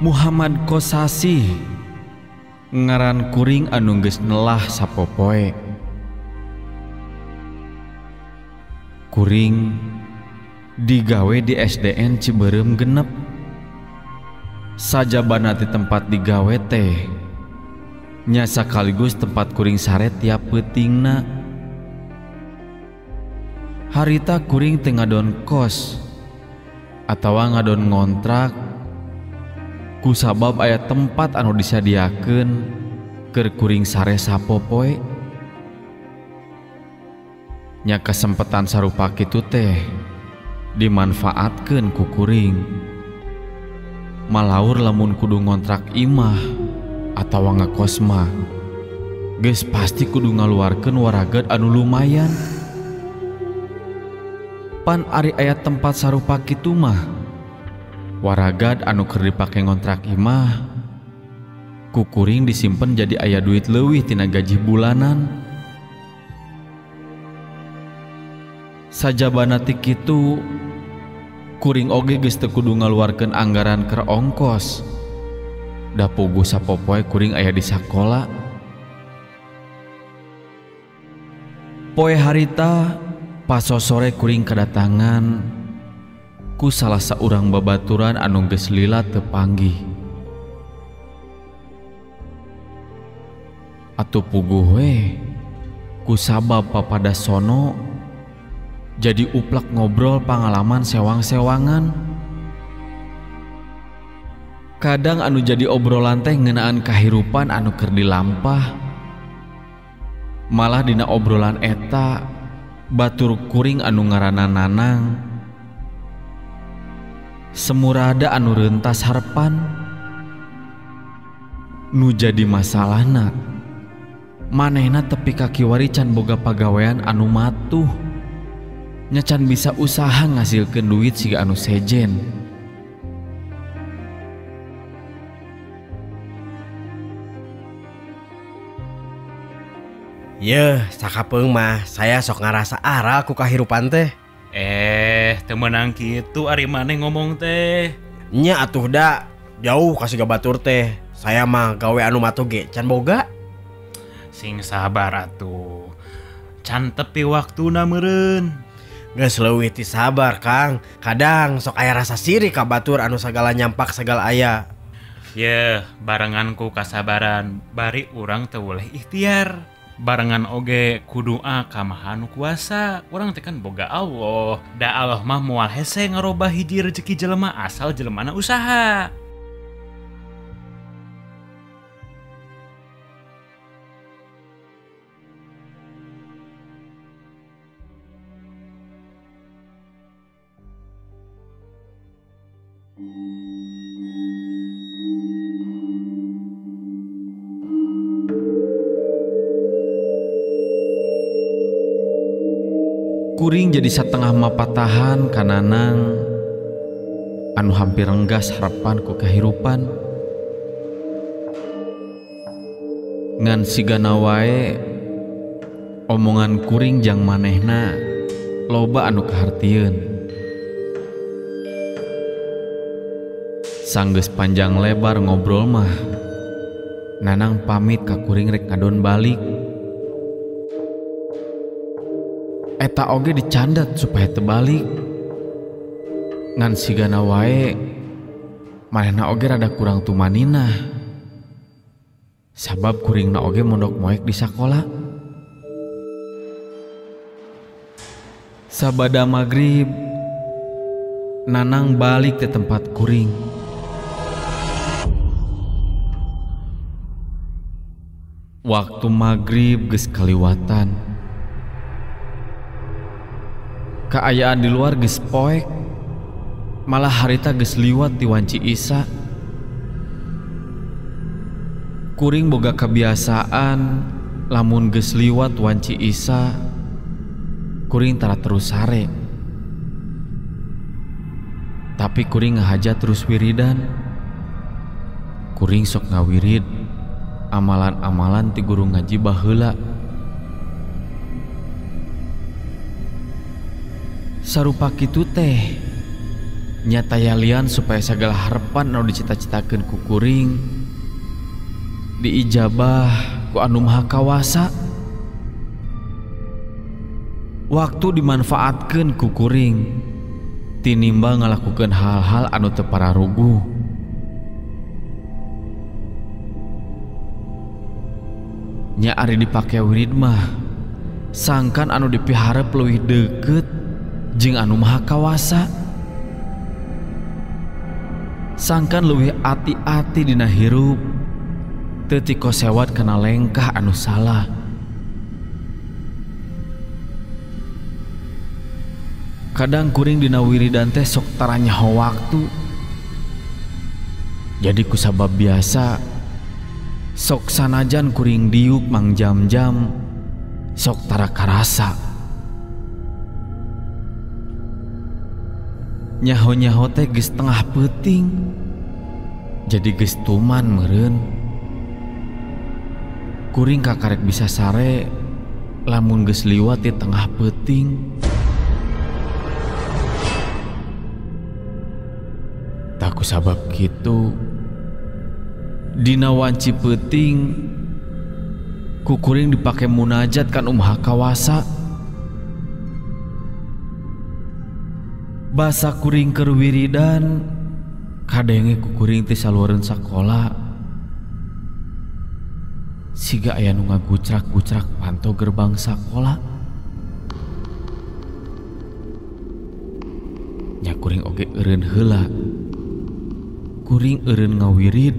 Muhammad Kosasih ngaran kuring anu geus nelah sapopoe. Kuring digawe di SDN Cibeureum 6. Sajabana ti tempat digawe teh nya sakaligus tempat kuring sare tiap peutingna. Harita kuring teu ngadon kos atawa ngadon ngontrak kusabab aya tempat anu disadiakeun keur kuring sare sapopoe. Nya kasempetan sarupa kitu teh dimanfaatkeun ku kuring. Malaur lamun kudu ngontrak imah atawa ngekos mah geus pasti kudu ngaluarkeun waragad anu lumayan. Pan ari aya tempat sarupa kitu mah waragad anu keur dipake ngontrak imah ku kuring disimpen jadi aya duit leuwih tina gaji bulanan. Sajabana ti kitu kuring oge geus teu kudu ngaluarkeun anggaran keur ongkos. Da puguh sapopoe kuring aya di sakola. Poe harita pasosore kuring kadatangan ku salah saurang babaturan anu geus lila teu panggih. Atuh puguh we ku sabab papada sono jadi uplak ngobrol pangalaman sewang-sewangan. Kadang anu jadi obrolan teh ngeunaan kahirupan anu keur dilampah. Malah dina obrolan eta batur kuring anu ngaranna Nanang semurada anu rentas harepan. Nu jadi masalahna manehna tepi ka kiwari can boga pagawean anu matuh, nya can bisa usaha ngasilkeun duit siga anu sejen. Yeuh, sakapeung mah saya sok ngarasa aral ku kahirupan teh. Teu meunang kitu ari maneh ngomong teh. Nya atuh da, jauh ka siga batur teh. Saya mah gawe anu matuh ge can boga. Sing sabar atuh. Can tepi waktuna meureun. Geus leuwih ti sabar, Kang. Kadang sok aya rasa sirik ka batur anu sagala nyampak sagala aya. Yeuh, barengan ku kasabaran bari urang teu boleh ikhtiar. Barengan oge kudoa ka Maha Nu Kuasa. Urang teh kan boga Allah. Da Allah mah moal hese ngarobah hiji rezeki jelema asal jelemana usaha. Kuring jadi satengah mapatahan ka Nanang anu hampir renggas harapan ku kahirupan. Ngan sigana wae omongan kuring jang manehna loba anu kahartieun. Sanggeus panjang lebar ngobrol mah, Nanang pamit ka kuring rek ngadon balik. Eta oge dicandat supaya tebalik. Ngan sigana wae manehna oge rada kurang tumanina. Sabab kuringna oge mondok moek di sakola. Sabada magrib, Nanang balik ke tempat kuring. Waktu magrib geus kaliwatan. Kaayaan di luar geus poek, malah harita geus liwat di wanci Isa. Kuring boga kebiasaan lamun geus liwat wanci Isa, kuring tara terus sare. Tapi kuring ngahaja terus wiridan. Kuring sok ngawirid amalan-amalan ti guru ngaji baheula. Sarupa kitu teh nyata yalian supaya sagala harapan anu dicita-citakeun ku kuring diijabah ku anu Maha Kawasa. Waktu dimanfaatkeun ku kuring tinimbang ngalakukeun hal-hal anu teu pararuguh. Nya ari dipake wirid mah sangkan anu dipiharep leuwih deukeut jeung anu Maha Kawasa. Sangkan leuwih ati-ati dina hirup teu tikosewat kana lengkah anu salah. Kadang kuring dina wiridan teh sok tara nyaho waktu. Jadi kusabab biasa sok sanajan kuring diuk mang jam-jam sok tara karasa. Nyaho-nyaho teh geus tengah peuting, jadi geus tuman meureun. Kuring kakarek bisa sare lamun geus liwat di tengah peuting. Tak kusabab kitu, dina wanci peuting ku kuring dipake munajat kan Maha Kawasa. Basa kuring keur wiridan kadenge ku kuring teh saluareun sakola. Siga aya nu ngagucrak-gucrak panto gerbang sakola. Nya kuring oge eureun heula. Kuring eureun ngawirid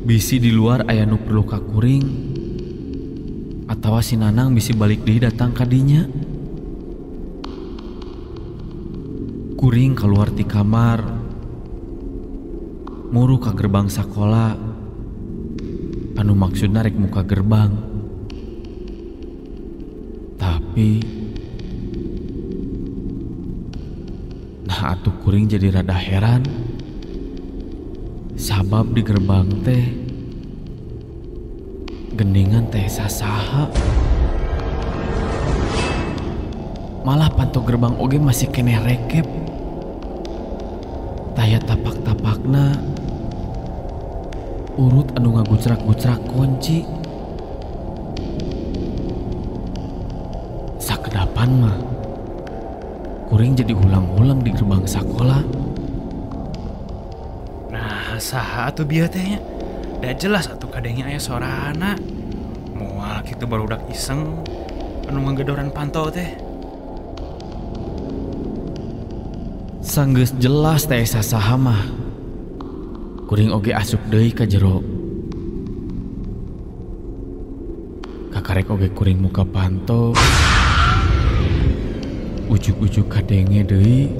bisi di luar aya nu perlu ka kuring atawa si Nanang bisi balik deui datang ka dinya. Kuring keluar ti kamar, muru ka gerbang sakola anu maksudna rek muka gerbang. Tapi nah atuh kuring jadi rada heran. Sabab di gerbang teh geningan teh sasaha. Malah panto gerbang oge masih keneh rekep. Taya tapak-tapakna urut anu ngagucrak-gucrak kunci. Sakedapan mah kuring jadi ulang-ulang di gerbang sakola. Nah, saha atuh bieu teh nya? Da jelas atuh kadenge aya sorana. Moal kitu barudak iseng anu ngagedoran panto teh. Sanggeus jelas teh sasaha mah. Kuring oge asup deui ka jero. Kakarek oge kuring muka panto. Ujug-ujug kadenge deui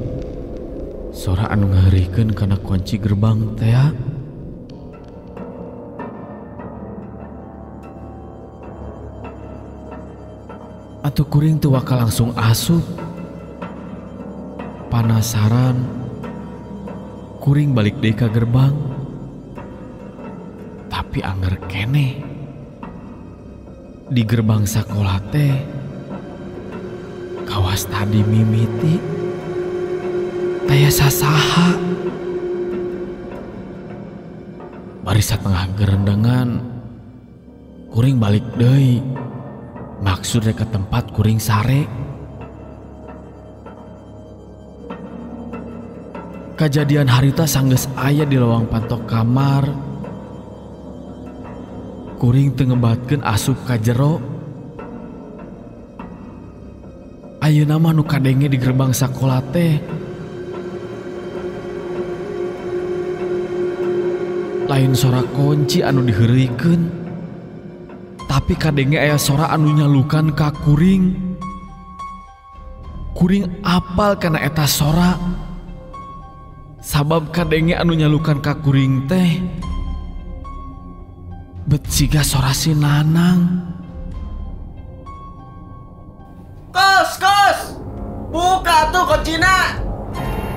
sora anu ngaheurikeun kana kunci gerbang teh. Atuh kuring teu waka langsung asup. Panasaran kuring balik deui ka gerbang. Tapi anger keneh di gerbang sakola teh kawas tadi mimiti taya sasaha. Bari satengah gerendengan kuring balik deui, maksud rek ke tempat kuring sare. Kajadian harita sanggeus aya di lawang pantok kamar. Kuring teu ngebatkeun asup ka jero. Ayeuna mah nu kadenge di gerbang sakola teh lain sora kunci anu diheureuykeun, tapi kadenge aya sora anu nyalukan ka kuring. Kuring apal kana eta sora, sabab kadenge anu nyalukan ka kuring teh bet siga sora si Nanang. Kos, kos, buka tuh kuncina.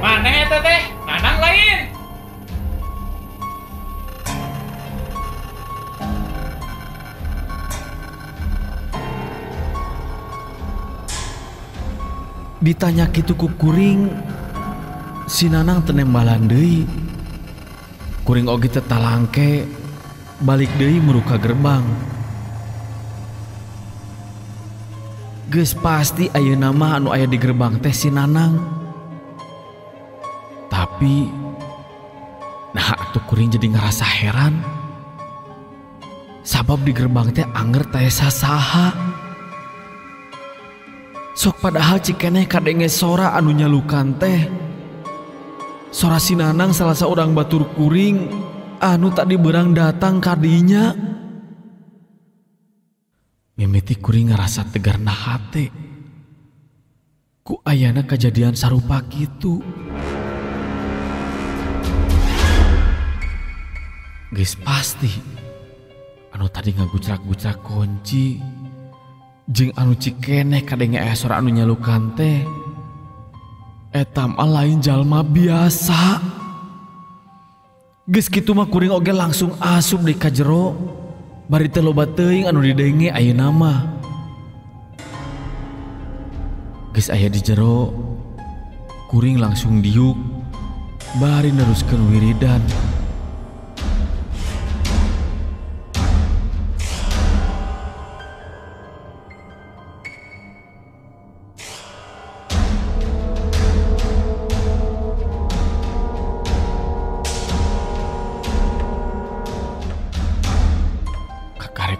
Mana eta teh? Nanang lain. Ditanya kitu ku kuring, si Nanang teu nembalan deui. Kuring oge teu talangke, balik deui muruka gerbang. Geus pasti ayeuna mah anu aya di gerbang teh si Nanang. Tapi nah atuh kuring jadi ngerasa heran. Sabab di gerbang teh anger teh sasaha. Sok padahal cikeneh kadenge sora anu nyalukan teh sora si Nanang salah seorang batur kuring anu tadi berang datang kadinya. Mimiti kuring ngerasa tegarna hate ku ayana kejadian sarupa kitu. Geus pasti anu tadi ngagucrak-gucrak kunci jeung anu cikeneh kadenge aya sora anu nyalukan teh eta mah lain jalma biasa. Geus kitu mah kuring oge langsung asup deui ka jero, bari teu loba teuing anu didenge ayeuna mah. Geus aya di jero, kuring langsung diuk bari neruskeun wiridan.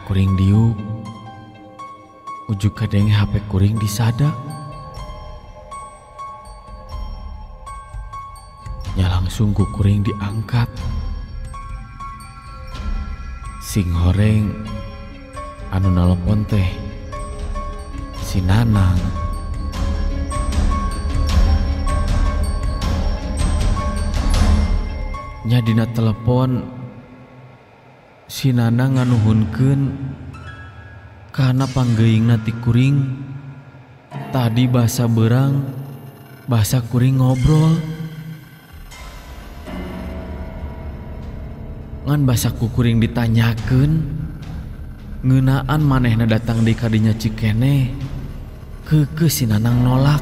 Kuring diuk, ujuk kadenge HP kuring disada. Nya langsung ku kuring diangkat. Sing horeng anu nelpon teh si Nanang. Nya dina telepon si Nanang nganuhunkeun kana panggeuingna ti kuring tadi basa berang basa kuring ngobrol. Ngan basa ku kuring ditanyakeun ngeunaan manehna datang deui ka dinya cikeneh, keukeuh si Nanang nolak.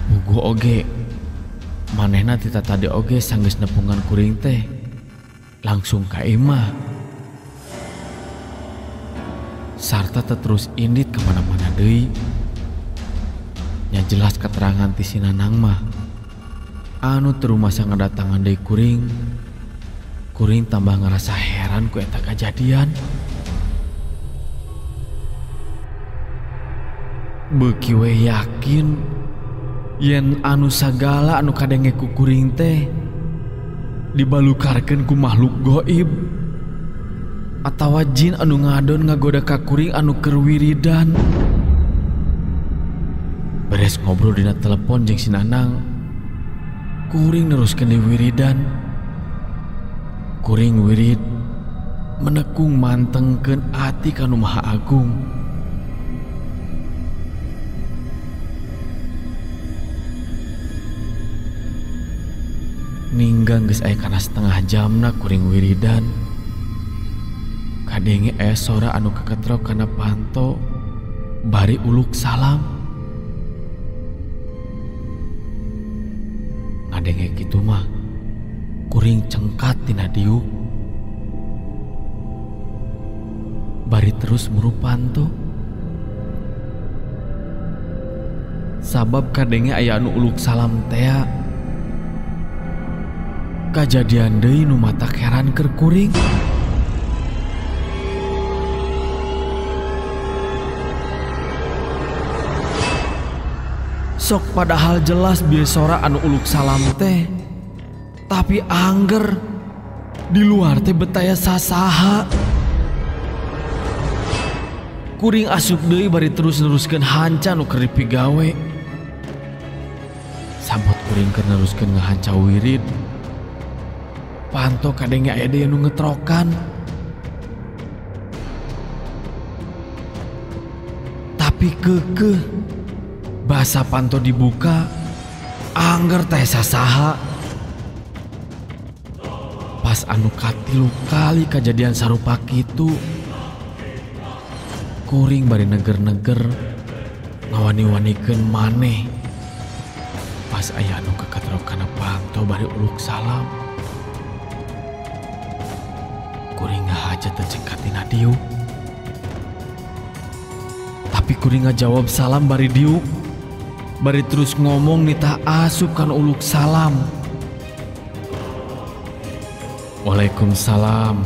Puguh oge manehna ti tadi oge sanggeus nepungan kuring teh langsung ka imah sarta terus indit kemana-mana deui. Nya jelas keterangan ti si Nanang mah anu teu rumasa ngadatangan deui kuring. Kuring tambah ngerasa heran ku eta kajadian. Beuki we yakin yen anu sagala anu kadenge ku kuring teh dibalukarkeun ku makhluk goib atawa jin anu ngadon ngagoda ka kuring anu keur wiridan. Beres ngobrol dina telepon jeung si Nanang, kuring neruskeun di wiridan. Kuring wirid menekung mantengkeun ati ka Nu Maha Agung. Ninggang geus aya kana setengah jamna kuring wiridan. Kadenge aya sora anu keketrok kana panto bari uluk salam. Ngadenge kitu mah kuring cengkat tina diuk. Bari terus muru panto. Sabab kadenge aya anu uluk salam tea. Kajadian deui nu matak heran keur kuring. Sok padahal jelas bieu sora anu uluk salam teh, tapi angger di luar teh betaya sasaha. Kuring asup deui bari terus neruskeun hanca nu keur dipigawe. Sabot kuring keur neruskeun ngahanca wirid, panto kadenge aya deui anu ngetrokan. Tapi keukeuh basa panto dibuka, angger teh sasaha. Pas anu katilu kali kajadian sarupa kitu, kuring bari neger-neger ngawani-wanikeun maneh. Pas aya anu kakatrok kana panto bari uluk salam, kuring ngahaja teu cengkat tina diuk. Tapi kuring ngajawab salam bari diuk, bari terus ngomong nitah asup kan uluk salam. Waalaikumsalam.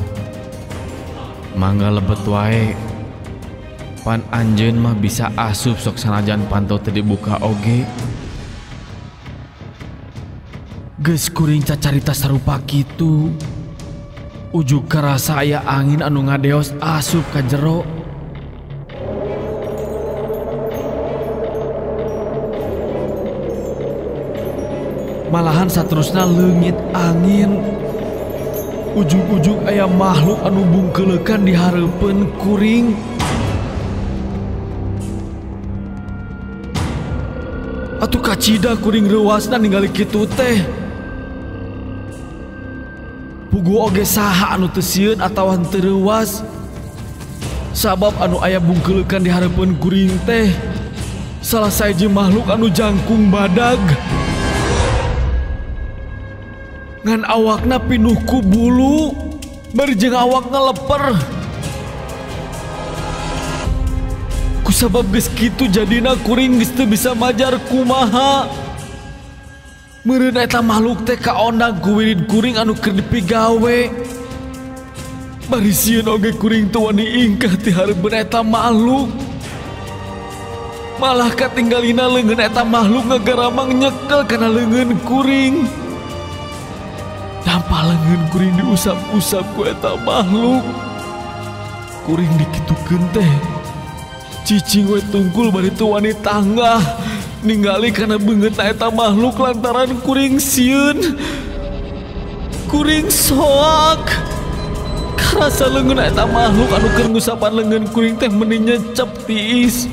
Mangga lebet wae. Pan anjeun mah bisa asup sok sanajan panto teu dibuka oge. Geus kuring cacarita sarupa kitu. Ujug karasa aya angin anu ngadeos asup ka jero. Malahan saterusna leungit angin. Ujug-ujug aya makhluk anu bungkeleukan di hareupeun kuring. Atuh kacida kuring reuasna ningali kitu teh. Puguh oge saha anu teu sieun atawa henteu reuas. Sabab anu aya bungkeleukan di hareupeun kuring teh salah sahiji makhluk anu jangkung badag. Ngan awakna pinuh ku bulu, bari jeung awakna leper. Kusabab geus kitu jadina kuring geus teu bisa majar kumaha. Meureun eta makhluk teh kaondang ku wirid kuring anu keur dipigawe. Bari sieun oge kuring teu wani ingkah ti hareupeun eta makhluk. Malah katinggalina leungeun eta makhluk ngagaramang nyekel kana leungeun kuring. Dampa leungeun kuring diusap-usap ku eta makhluk. Kuring dikitukeun teh cicing we tungkul bari teu wani tanggah ningali kana beungeutna eta makhluk lantaran kuring sieun. Kuring soak karasa leungeun eta makhluk anu keur ngusapan leungeun kuring teh meuni nyecep tiis.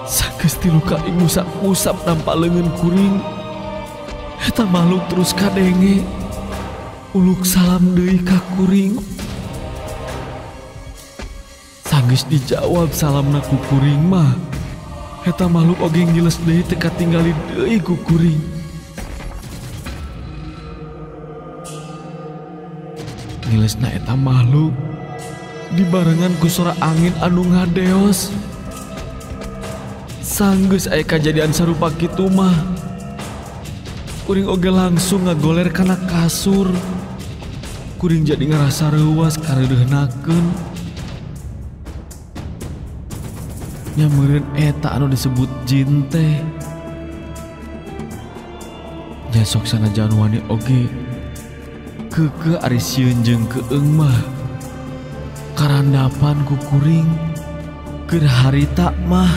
Sageus tilu kali ngusap-usap nampa leungeun kuring, eta makhluk terus kadenge uluk salam deui ka kuring. Sanggeus dijawab salamna ku kuring mah, eta makhluk oge ngiles deui teu katinggali deui ku kuring. Ngilesna eta makhluk dibarengan ku sora angin anu ngadeos. Sanggeus aya kajadian sarupa kitu mah, kuring oge langsung ngagoler kana kasur. Kuring jadi ngerasa reuas kareudeuhnakeun. Nya meureun eta anu disebut jin teh. Nya sok sanajan wani oge keukeuh ari sieun jeung keung mah karandapan ku kuring keur harita mah.